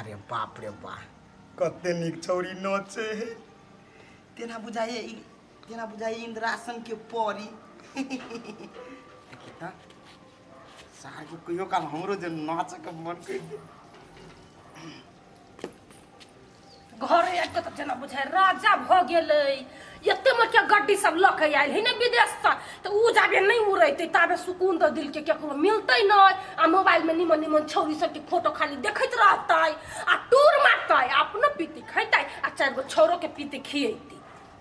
अरे बाप रे बा, कते नीक छौरी नचे है। तेना बुझाइए ई, तेना बुझाइए इंद्रासन के परी। देखी त सार के कहियो काल हमरो जे नाचे के मन कर दे। घरे आबि कऽ तऽ जेना बुझाइ राजा भऽ गेलै। एते मोटके गड्डी सब लऽ के आयल है ने विदेशसँ, तऽ उ जाबे नहि उड़ेतै ताबे सुकून तऽ दिलके केकरो मिलतै नहि। आ मोबाइलमे निमन निमन छौरी सबके फोटो खाली देखैत रहतै आ टूर मारतै, आ अपनो पीती खैतै आ 4 गो छौरोके पीती खियैतै।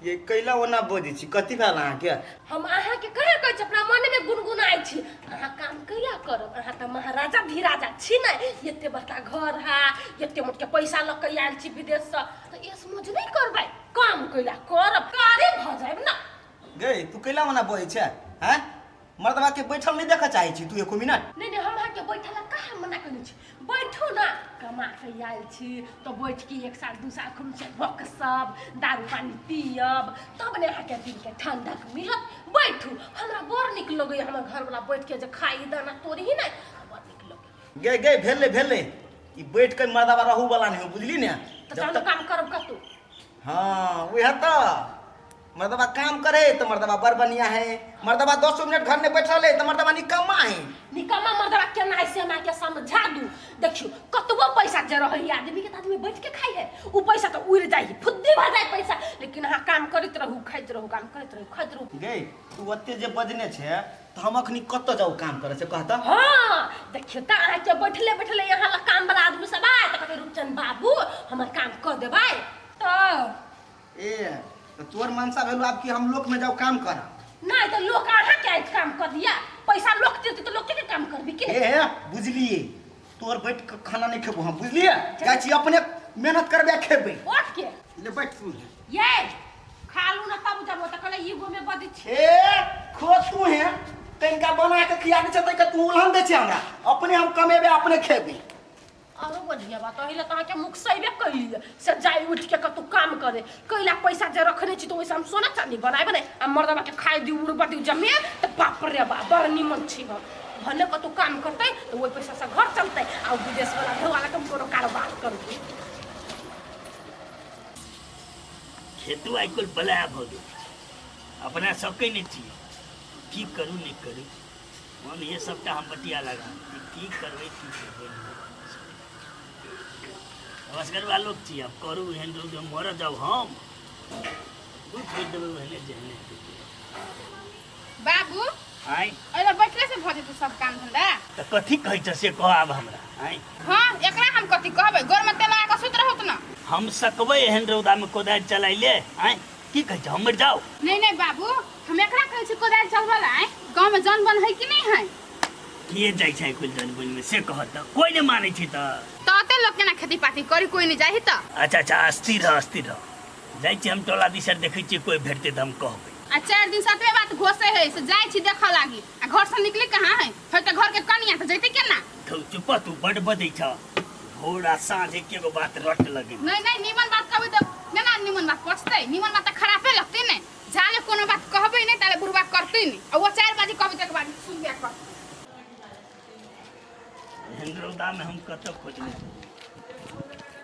ये कैला ओना बजै छी, कथी भेल अहाँके? हम अहाँके कहाँ कहै छी, अपना मनमे गुनगुनाइ छी। अहाँ काम कैला करब? अहाँ तऽ महाराजा धीराजा छी ने, एते बड़का घर है, एते मोटके पैसा लऽ के आयल छी विदेशसँ, तऽ एस मौज नहि करबै? काम कैला करब? कारे भऽ जायब ने। गै, तू कैला ओना बजै छै? हैं, मर्दबा के बैठल नहीं देखऽ चाहै छी तू एको मिनट? नहीं नहीं, हम अहाँके बैठल कहाँ मना कयने छी? बैठू ना, कमा के आयल छी तऽ बैठ के 1 साल 2 साल खूब से बकसब, दारू पानी पियब, तब ने अहाँके दिल के ठंडक मिलत। बैठू, हमरा बड़ नीक लगैया हमर घरवला बैठ के जे खाई दाना तोड़ी ने, बड़ नीक लगैया। गे गे, भेलै भेलै, ई बैठ के मर्दबा रहू वाला नहीं हो, बुझली ने? तऽ जब तहन तक काम करब कतौ? हाँ, वह तऽ मर्दबा काम करे तो मर्दबा बड़ बढ़िया है, मर्दबा 10 मिनट घर में बैठल है तो मर्दबा निकम्मा है। निकम्मा मर्दबा केना है से हमरा के समझा दू। देखियो, कतबो पैसा जे रहे आदमी के, तऽ आदमी बैठ के खाइ है, उ पैसा तऽ उड़ जाइ है, फुद्दी भऽ जाइ पैसा। लेकिन अहाँ काम करैत रहू, खाइत रहू, काम करैत रहू, खाइत रहू। गे, तू ओते जे बजने छे तऽ हम अखनी कतऽ जाउ काम करे से कहता? हाँ, देखियो तऽ अहाँके बैठले बैठले यहाँ लग काम वाला आदमी सब आय तऽ कहते, रूपचंद बाबू हमर काम कऽ देबै तऽ? ए, तऽ तोर मनसा भेलो आब कि हम लोक में जाउ काम करब? नहीं तऽ लोक अहाँ के आज काम कर दिया, पैसा लोक देते तऽ लोक के काम करबी कि ए ए, बुझलिए, तोर बैठ के खाना नहीं खेबो हम, बुझलिए? जाइ छी अपने मेहनत करबे आ खेबे। उठ के ले बैठ तू। ये खा लू ना तब जब तऽ कहले ई गो में बदी छी। ए, खो तू है, तनिका बना के खिया दै छै तनिका तू उलहन दै छै हमरा, अपने हम कमेबे अपने खेबे। आरो बढ़िया बात, एहि लए तऽ अहाँके मुख सैबे कैलियै से जाय उठि के कतहु काम करे कैला। पैसा जे रखने छी तऽ ओहिसँ हम सोना चाँदी बनायब ने, आ मर्दबा के खाइ दिउ, उड़बऽ दिउ जमे तऽ बाप रे बाप, बड़ निमन छी हम। भने कतहु काम करतै तऽ ओहि पैसासँ घर चलतै, आ ओ विदेशवला धोवाला के हम कोनो कारोबार करबै। खेतो आइ काल्हि बला भऽ गेल छै, अपना सकै नहि छियै, की करू नहि करू। मन ये सबटा हम बटिया लगा कि की करबै की करबै। नमस्कार लोक छी, आब करू एहन रौद में मरऽ जाउ हम दूध छोड़ि देबै ओहने जेहने हेतै। बाबू, आँय? एहि बैठले से भऽ जेतै सब काम धंधा? तऽ कथी कहै छ से कह आब हमरा। आँय? हाँ, एकरा हम कथी कहबै, गोर में तेल लगा कऽ सुति रहू ने। हम सकबै एहन रौदा में कोदारि चलाइले? आँय, की कहै छ, हम मरि जाउ? नहीं नहीं बाबू, हम एकरा कहै छी कोदारि चलबै ला। आँय, गाँव में जन बन है कि नहीं है? के जाइ छै कुल जन बन में से कह तऽ कोई नहीं मानै छै तऽ। तऽ ओते लोग केना खेती पाती करी, कोई नहीं जाही तऽ। अच्छा अच्छा, अस्थिर रह, अस्थिर रह, जाइ छी हम टोला दिसर, देखै छियै कोई भेटतै तऽ हम कहबै। आ 4 दिन से एतबे बात घोसे है से जाइ छी देखऽ लागी, आ घर से निकले कहाँ है, फिर तऽ घर के कनिया तऽ जैते केना? धौ चुप, तू बड बजै छ, भोर आ साँझ एके गो बात रट लगे। नहीं नहीं, नीमन बात कहबै तऽ केना नीमन बात पचतै? नीमन बात तऽ खरापे लगतै ने। जाले कोनो बात कहबै नहि ताले बुढ़बा करतै नहि, आ ओ 4 बजे कहबै तक बाद सुनबे करतै। एहन रौदामे हम कतऽ खोजने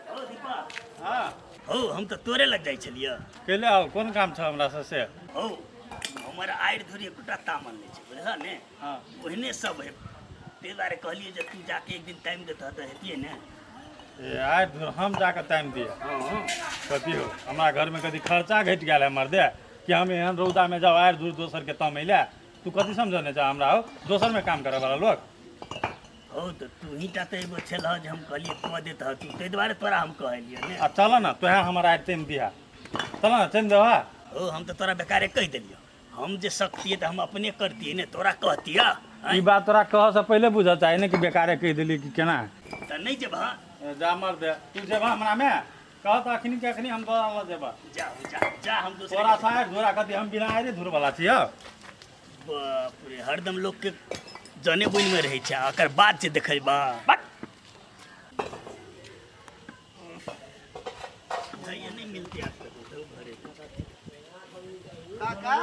ओ दीपक। हाँ। हौ, हम तऽ तोरे लग जाइ छलियै। कैले आउ, कोन काम छ हमरा से से? हौ, हमर आड़ि धुरी एकोटा तामल नहि छै, बुझलह ने? हाँ। ओहने सब है, ताहि दुआरे कहलियै जे तू जाके एक दिन टाइम देतह तऽ हेतियै ने। ए, आइ धुर हम जाके टाइम दिअ? हाँ। कथी हो, हमरा घरमे कथी खर्चा घटि गेल है मर्दे कि हम एहन रौदामे जाउ आड़ि धुर दोसरके तमै लए? तू कथी समझने छ हमरा हो, दोसरमे काम करऽ वाला लोक? हौ, तऽ तू ही टा तऽ एगो छलह जे हम कहलियै कऽ देतह तू, ताहि दुआरे तोरा हम कहलियै ने। आ चल ने, तोहे हमर आड़ि तामि दिहा, चल ने, तामि देबह? हौ, हम तऽ तोरा बेकारे कहि देलियौ, हम जे सकतियै तऽ हम अपने करतियै ने, तोरा कहतियै? ई बात तोरा कहऽ से पहिले बुझऽ चाही ने कि बेकारे कहि देली कि केना। तऽ नहि जेबह? जा मर दे, तू जेबह हमरा में कह तऽ अखनी के अखनी हम तोरा लऽ जेबह। जा जा जा, हम दोसरे तोरा साइड धोरा कथी, हम बिना आइरे धुर वाला छियौ। बाप रे, हरदम लोकके जने बोनिमे रहै छै आ ओकर बाद जे देखै बा बट ये नहीं मिलती आपको तो भरे। काका,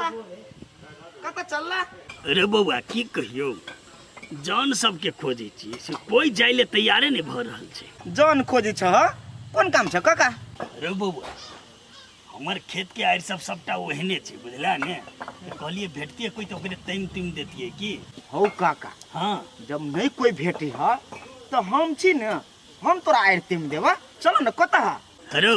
कतऽ चलला? अरे बौआ, की कहियौ, जन सबके खोजै छियै से कोइ जाइ लए तैयारे नहि भऽ रहल छै। जन खोजै छह? कोन काम छ काका? रे बौआ, हमर खेतके आड़ि सब सबटा ओहने छै, बुझला ने? तऽ कहलियै भेटतियै कोइ तऽ ओकरे तैम तुम देतियै की। हौ काका। हाँ। जब नहीं कोई भेटे ह तो हम छी ने, हम तोरा आड़ि तिम देबा। चलो ने, कतऽ ह? रौ,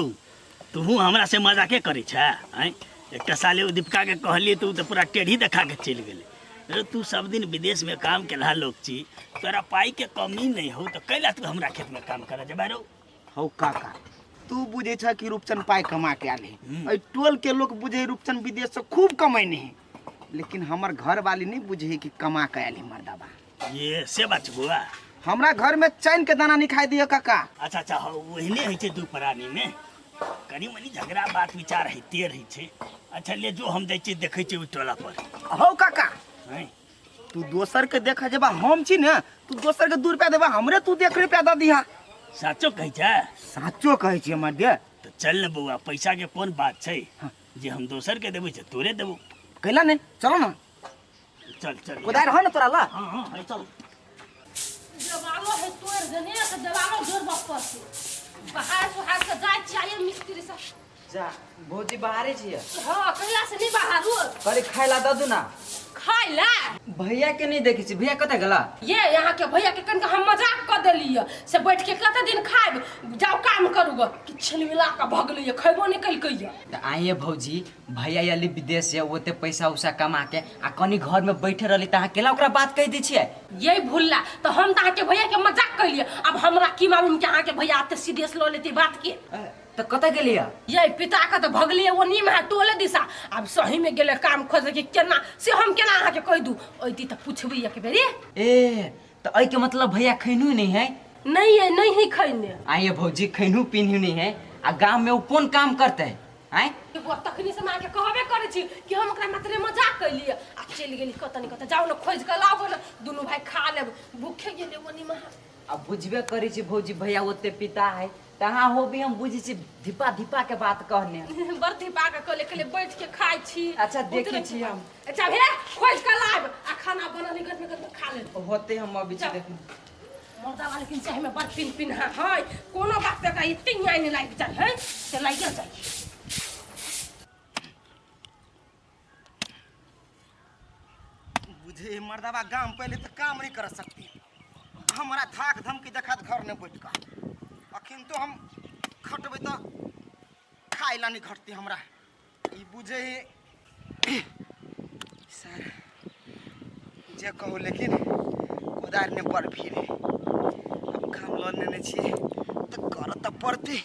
तूहू हमरा से मजाके करै छै आँय? एकटा साले ओ दीपिकाके कहलियै तऽ ओ तऽ पूरा टेढ़ी देखा के चलि गेलै। रे, तू सब दिन विदेशमे काम केलहा लोक छी, तोरा पाइके कमी नहि हौ, तऽ कैला तू हमरा खेतमे काम करऽ जेबा रौ? हौ काका, तू बुझे छ कि रूपचन पाइ कमा के आयल है। एहि टोल के लोग बुझे रूपचन विदेश से खूब कमैने है, लेकिन हमर घर वाली नहीं बुझे है कि कमा के आयल है मर्दाबा। ये से बात छै बौआ। हमरा घर में चैन के दाना नहीं खाई दियो काका। अच्छा अच्छा, हौ, ओहने होइ छै दू प्राणी में कनी मनी झगड़ा बात विचार होइते रहै छै। अच्छा ले जो, हम जाइ छियै देखै छियै ओहि टोला पर। हौ काका। हैं? तू दोसर के देखा जेबा, हम छी ने, तू दोसर के 2 रुपया देबा, हमरे तू 1 रुपया दऽ दिहा। साचो कहै छै? साचो कहै छी हमर दे। तऽ चल ने बौआ, पैसा के कोन बात छै? जे हम दोसर के देबै से तोरे देबो। कैला नहीं, चलो ना। चल चल। कोदारि हो ना तोरा ला? हाँ हाँ है, चल। देवालो है तोड़ देने से देवालो जोड़बऽ पड़तै। बाहर सुहार से जाइ छियै मिस्त्री से। जा भौजी, बाहरे छियै? हाँ, कहिया से नहीं बाहर हो। कहली खाय ला दऽ दू ना। खाय ला? भैया के नहीं देखै छी, भैया कतऽ गेला? ये यहाँ के भैया के कनिका हम मजाक कऽ देलियै से बैठ के कते दिन खायब, जाओ काम करू ग, किछु मिला कऽ भगलियै, खयबो नहि केलकै। तऽ आइए भौजी, भैया अली विदेश से ओते पैसा उसा कमा के आ कनी घर में बैठे रहली तऽ अहाँ केला ओकरा बात कहि दै छियै? ये भुल्ला, तऽ हम तऽ अहाँके भैया के मजाक कैलियै, अब हमरा की मालूम कि अहाँके भैया एते सीरियस लऽ लेतै बात के। तऽ कतऽ गेलियै? ये पिता के तऽ भगलियै ओ नीम है टोले दिशा, आब सही में गेलै काम खोजे कि केना से हम केना अहाँके कहि दू, अइती तऽ पुछबै एक बेरी। ए तऽ एहिके मतलब भैया खैनू नहीं है? नहीं है, नहीं है खैने। आइए भौजी, खैनू पीनू नहीं है आ गाँव में वो कोन काम करते आँय? वो तखनी से हम अहाँके कहबे करै छी कि हम ओकरा मात्रे मजाक कैलियै आ चलि गेली कतऽ ने कतऽ। जाउ ने, खोजि कऽ लाबू ने, दुनू भाय खा लेब, भूखे गेलै ओनी महा। आ बुझबे करै छी भौजी, भैया ओते पिता है तऽ अहाँ हो भी हम बुझै छी धिपा धिपा के बात कहने। बड़ धिपा के कहले, कहले बैठ के खाइ छी। अच्छा, देखै छी हम। अच्छा हे, खोजि कऽ लाब आ खाना बनल है गरमे गरमे खा लेब। होते हम अबै छी। जा। देखू मर्दावा लेकिन चाहे में बड़ पिन पिन है, कोनो बात पे एते न्याय नहीं लागि जाइ है से लागि जाइ। बुझे मर्दाबा गाम पहले तो काम नहीं कर सकती, हमरा थाक धमकी देखात घर ने बैठ कऽ। अखन तो हम खटबै तऽ खाय ला नहीं घटती हमरा। ई बुझे है सर जे कहू, लेकिन कोदारि ने बड़ भीड़ है। अब काम लऽ लेने छियै तऽ करऽ तऽ पड़तै।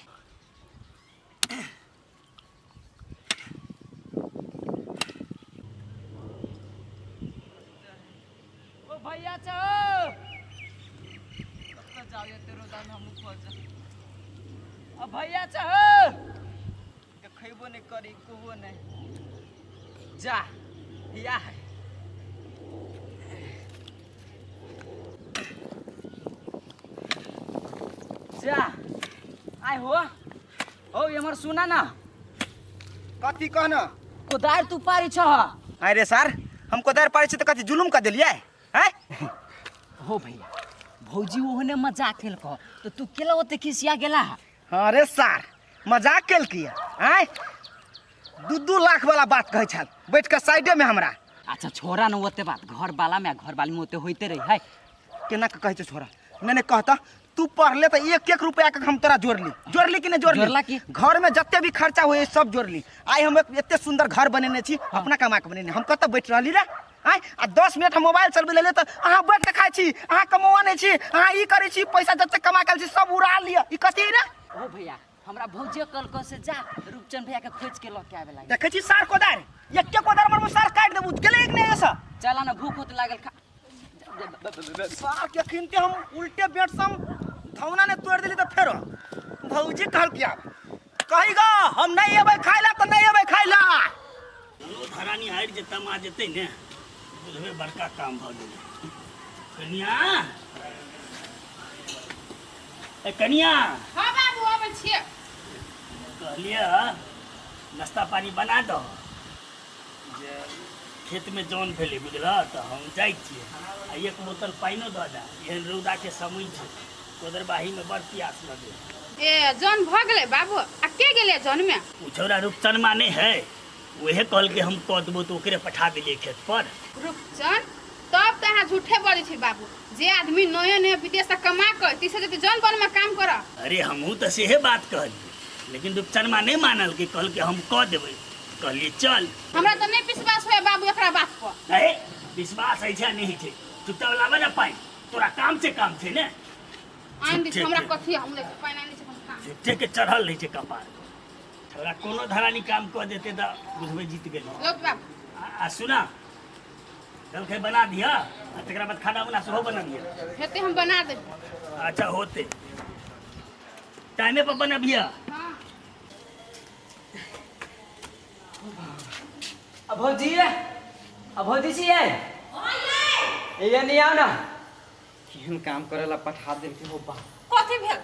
ओ भैया छौ, कतऽ जाउ एते रौदा में हमहूँ खोज। आ भैया छौ, देखैबो नहि करी, कहबो नहि। जा हिया है। जा आय हो हो, एमहर सुना ना। कथी कहना? कोदारि तू पारी छह? अरे सर, हम कोदारि पारै छी तऽ कथी जुलुम कऽ देलियै हैं? हो भैया, भौजी ओहने मजाक केलको तऽ तू केला ओते खिसिया गेला? अरे सार, मजाक केलकी आँय? 2-2 लाख वाला बात कहै छल बैठ कऽ साइडे में हमरा। अच्छा छोड़ा न ओते बात, घर वाला में आ घर वाली में ओते होइते रही है। केना के कहै छै छोड़ा? नहीं नहीं, कहता तू पढ़ले तऽ 1-1 रुपया के हम तोरा जोड़ली, जोड़ली कि नहीं जोड़ली? जोड़ला की? घर में जते भी खर्चा हुए सब जोड़ली। आइ हम एते सुंदर घर बनेने छी, अपना कमा के बनेने, हम कतऽ बैठ रहली रे आँय? आ 10 मिनट हम मोबाइल चलबै लेलियै तऽ अहाँ बैठ के खाइ छी, अहाँ कमौआ नहि छी, अहाँ ई करै छी, पैसा जते कमा के आयल छी सब उड़ा लिअ, ई कथी रे? ओ भैया, हमरा भौजियो कहलको से जा रूपचंद भैया के खोज के लऽ के आबे लागे। देखै छी सार कोदारि, एके कोदारि हमर सार काटि देबू, गेलै कि नहि एहिसँ? चला ना, भूख होत लागल खा। सार के अखिनते हम उल्टे बेड से हम धौना ने तोड़ि देली तऽ फेरो भौजी कहलकै आब कही ग हम नहि एबै खाइ ला तऽ नहि एबै खाइ ला। कोनो धरानी हारि जे तमा जेतै ने, बुझबै बड़का काम भऽ गेलै। कनिया, ए कनिया। हाँ बाबू, अबै छियै। कहलियै नाश्ता पानी बना दो, जे खेतमे जन भेलै बुझलह तऽ हम जाइ छियै आ एक बोतल पानिओ दऽ दे। एहन रौदाके समय छै, कोदरबाहीमे बड़ प्यास लगै। ए जन भऽ गेलै बाबू, आ के गेलै जनमे? ओ छौड़ा रूपचनमा नहि है, उहे कहलकै हम कऽ देबो, तऽ ओकरे पठा देलियै खेत पर। रूपचन? तब तऽ अहाँ झूठे बजै छी बाबू। जे आदमी नया नया विदेश से कमा कऽ तीसरे जेतै जन बन में काम करऽ। अरे हमहूँ तऽ सेहे बात कहलियै, लेकिन रूपचनमा नहि मानलकै, कहलकै हम कऽ देबै। कहलियै चल। हमरा तऽ नहि विश्वास होय बाबू एकरा बात पर। अरे विश्वास होइ छै आ नहि होइ छै, चुपचाप लाबऽ ने पानि, तोरा काम छै, काम छै ने। आनि दै छी। झूठे हमरा के। कथी हम लै छी पानि आनि दै छी हम काम। झूठे के चढ़ल रहै छै कपार। तोरा कोनो धरानी काम कऽ देतै तऽ बुझबै जीत गेली। लौट बाबू। आ सुना, जलखै बना दिअ आ तकरा बाद खाना उना सेहो बना दिअ। हेतै, हम बना देब। अच्छा होते, टाइमे पर बनबिह। हाँ। आ भौजी, आ भौजी छियै ए नहीं आओ ना, केहन काम करे ला पठा देलकै हो बा। कथी भेल?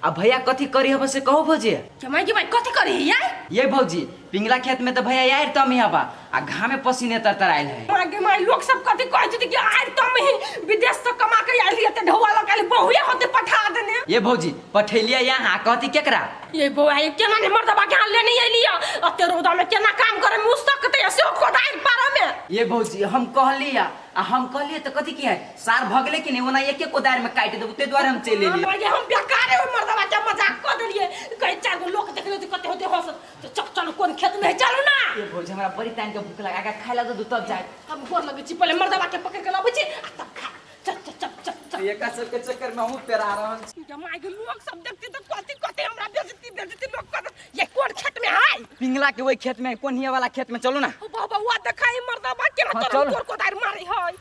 आ भैया कथी करी हब से कहो भौजी। के माय कथी करी है? ये भौजी, पिंगला खेत में तो भैया यार तम ही हबा आ घामे पसीने तर तर आयल है। माय गे माय, लोग सब कथी कहै छै कि आइ तम ही विदेश से कमा के आइल है त ढौआ लग आइल बहुए होते पठा देने। ये भौजी, पठेलिया यहाँ कथी केकरा? ये बौआ, ये केना ने मर्दबा के यहाँ लेने अइलिया? अते रौदा में केना काम करे मुँह सकते से कोदारि पार में। ये भौजी, हम कहलिया आ हम कहलिए तो कथी की है, सार भगले कि नहीं, ओना एके कोदारि में काटि देबू, ते दुआरे हम चलि एलियै। माय गे, हम बेकारे ओहि मर्दबा के मजाक कऽ देलियै। कहीं चारि गो लोक देखले तऽ कते होते हंसत। तऽ चल चल, कोन खेत में है, चलू ना। ये भौजी, हमरा बड़ी तान के भूख लगा के खाय ला दू तब जाय। हम गोर लगै छी, पहिले मर्दबा के पकड़ के लबै छी आ तब खा। चल चल चल चल चल। एका सबके चक्कर में हमहूँ पेरा रहल छी। माय गे, लोक सब देखते तऽ कथी कथी हमरा बेजती बेजती लोक करत। ये कोन खेत में है? पिंगला के वही खेत में, कोनिया वाला खेत में, चलू ना। ओ बाबा, वो देखाई मर्दबा केना हाँ, तोर चल। तोर कोदारि मारै है।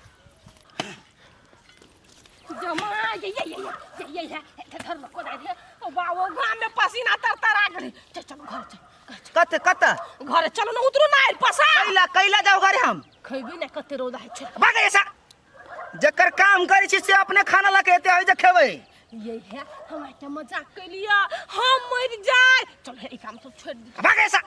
जमा ये ये ये ये ये ये धर लो कोदारि है। ओ बाबा, गाम में पसीना तर तर आ गेलै। चल चल घर चल, घर चल। कत कत? घर चलो ना, उतरू ना आइल पसा। कैला कैला जाओ घरे हम? खैबी ना, कते रौदा है छै। भाग ऐसा, जकर काम करै छी से अपने खाना लके एते होइ जे खेबै। ये है, हम के मजाक कैलिया, हम मर जाए। चल हे, ई काम सब छोड़ दे। भाग ऐसा,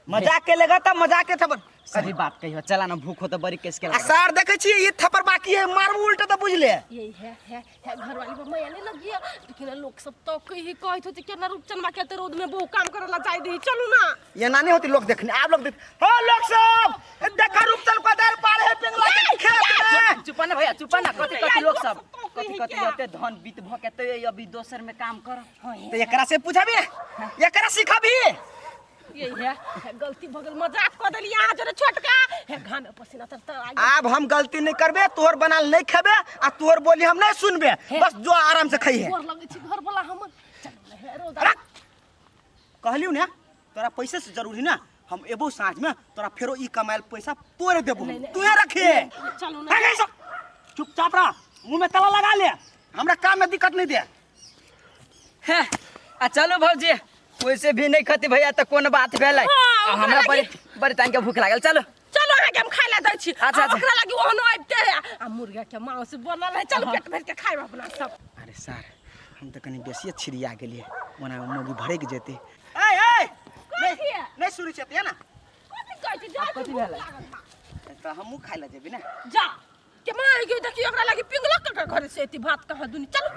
मजाक के लेगा त मजाक के थप्पड़। सही बात कहियो, चला ना, भूख हो तो बड़ी केस के आ लागल। सार देखै छी ई थप्पड़ बाकी है, मारबू उल्टा त बुझ ले। ये है है है, घरवाली पर माया नहीं लगी है, लेकिन लोग सब तो कही कहत होते केना रूपचन के रौद में बहु काम करे ला जाय दे। चलू ना। ये नानी होती लोग देखने, आप लोग देख हो लोग सब देखा रूपचन कोदार पार है पिंगला के खेत में। चुप ना भैया, चुप ना। कथी कथी लोग सब तो कथी कही कथी क्या? होते धन बीत भ के तो अभी दोसर में काम कर। तो एकरा से पूछबी, एकरा सिखबी। ये है है, गलती भऽ गेल, मजाक कऽ देलियै अहाँ जरे छोटका। हे, घाम में पसीना तर तर आ गेल। आब हम गलती नहीं करबे, तोहर बनाल नहीं खेबे आ तोहर बोली हम नहीं सुनबे। बस जो आराम से खइहे। गोर लगै छी घर वाला हमर। चलू ने हे रौदा। रख। कहलियौ ने तोरा पैसे से जरूरी ना, हम एबो साँझ में तोरा फेरो ई कमायल पैसा तोरे देबो। नहीं, नहीं। तूहे रखिए। चलू ने। भाग ऐसा। चुपचाप रह, मुंह में ताला लगा ले, हमरा काम में दिक्कत नहीं दे। हे, आ चलू भौजी, वैसे भी नहीं खती भैया तऽ कोन बात भेलै। हाँ, आ हमरा ओकरा बड़ी लागी- बड़ी तान के भूख लागल, चलू। चलो, अहाँके हम खाय लए दै छी। अच्छा, आ अच्छा। ओकरा लागी ओहनो आबिते है आ मुर्गा के मांस बनल है। चलू, पेट भरि के खायब अपना सब। अरे सर, हम तऽ कनि बेसिए छिड़िया गेलियै, ओना मौगी भड़कि जेतै। ए ए, नहीं कथी है? नहीं सुनै छियै ना? कथी कहै छी? जा, कथी भूख भेलै? लागल बा। तऽ हमहूँ खाय लए जेबै ने। जा के माँ के देखियो, ओकरा लागी पिंगलक के घर से एती भात कहाँ दुनी। चलू।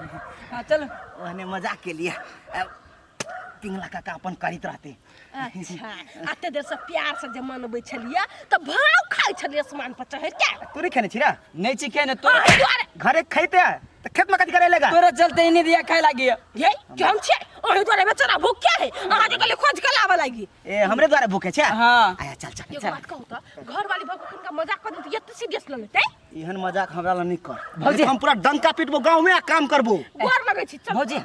हाँ चलू। ओहने मजाक के लिए पिंगला काका अपन करैत रहते। अच्छा, अते देर से प्यार से जे मनबै छलियै तऽ भाव खाइ छलियै सामान पर चढ़ि के। तू नहीं खेने छी रे? नहीं छी खेने तोरा। अहाँ दुआरे घरे खैते तऽ खेत में कथी करे लेगा? तोरा चलते ही नहीं दिया खाए लागी। ये केहन छियै अहीं दुआरे? बेचारा भूखे है, अहाँ जे कहलियै खोज के लाबऽ लागी। ए, हमरे द्वारा भूखे छै। हाँ। आया, चल चल। एगो बात कहू तऽ, घर वाली भऽ कऽ मजाक कर देतै, एते सीरियस लऽ लेतै? एहन मजाक हमरा लग नहीं कर। भौजी। हम पूरा डंका पीटबो गांव में आ काम करबो। गोर लगै छी, चल। भौजी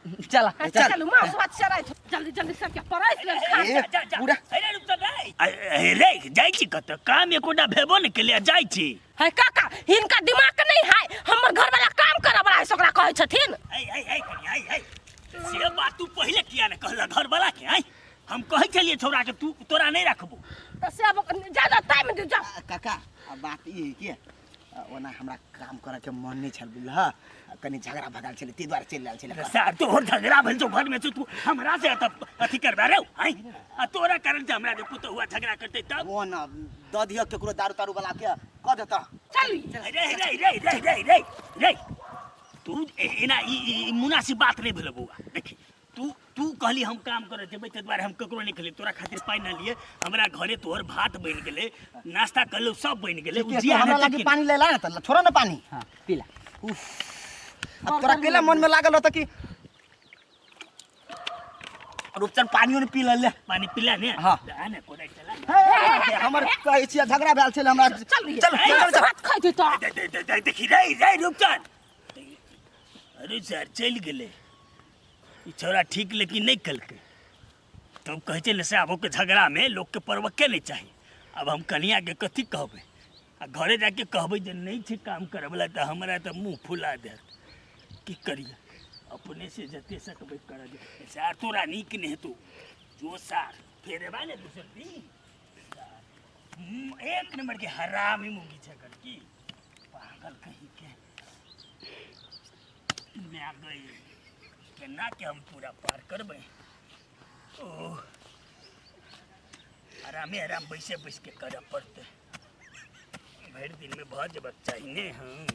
चला। अच्छा चलू, माँ स्वाद चराइ छौ। जल्दी जल्दी सबके परसि लेल खा। ए, जा, जा। पूरा अरे रुक तऽ रे। अरे रे, जाइ छी कतऽ? काम एकोटा भेबो ने केलियै, जाइ छी। है काका, हिनका दिमाग नहीं है। हमर घर वाला काम करऽ वाला है से ओकरा कहै छथिन। ऐ ऐ ऐ कनी ऐ ऐ, से बात तू पहिले किया ने कहला घर वाला के? ऐ, हम कहै छलियै छौड़ा के, तू तोरा नहि राखबो। तऽ से आब ज्यादा टाइम दे जा। काका, आ बात ई है कि ओना हमरा काम करे के मन नहीं छल बुझलह, कनी झगड़ा भगल छलै ताहि दुआरे चलि आयल छलै। सार तोहर झगड़ा भेल छौ घर में से, तू हमरा से अत अथी करबा रे? ऐ, आ तोरा कारण से हमरा जे पुतहुआ झगड़ा करतै तब? ओ ना दऽ दिहऽ केकरो दारू तारू वाला के कऽ देतऽ। चल। रे रे रे रे रे रे रे, तू एना ई ई- ई मुनासिब बात नहि भेलै बौआ। देखी, तू तू कहली हम काम करे जेबै, ताहि दुआरे हम ककरो नहि कहलियै। तोरा खातिर पाइ नहि लिए। हमरा घरे तोहर भात बनि गेलै, नाश्ता करलू, सब बनि गेलै। उ जिया हमरा हेतै लागी कि पानी ले ला ने, तऽ छोड़ो ने पानी। हाँ, पीला। उफ, अब तोरा केला मन में लागल रहता कि रूपचंद पानियो ने पी ले। पानी पिला ने। हाँ। आ ने कोड़ा चला। हे, हमर कहै छियै झगड़ा भेल छलै हमरा। चल रे। चल चल चल। भात खाइ देता। दे दे दे दे, देखी रे रे रूपचंद, अरे सर चलि गेलै ई छौड़ा ठीक, लेकिन नहि केलकै। तब कहै छै ने से आबोके झगड़ामे लोकके परवक्के नहि चाही। आब हम कनियाके कथी कहबै? आ घरे जाके कहबै जे नहि छै काम करैवला, तऽ हमरा तऽ मुँह फुला देत। की करियै? अपने से जते सकबै करऽ दे। सार, तोरा नीक नहि हेतौ। जो सार, फेर एबा ने दोसर दिन। एक नंबर के हरामी मुगी छै की पागल कहीं के। मैं गई, केना के हम पूरा पार करबै? ओह, आरामे आराम बैसे बैस के करऽ पड़तै। भरि दिनमे भऽ जेबाक चाही ने। हँ।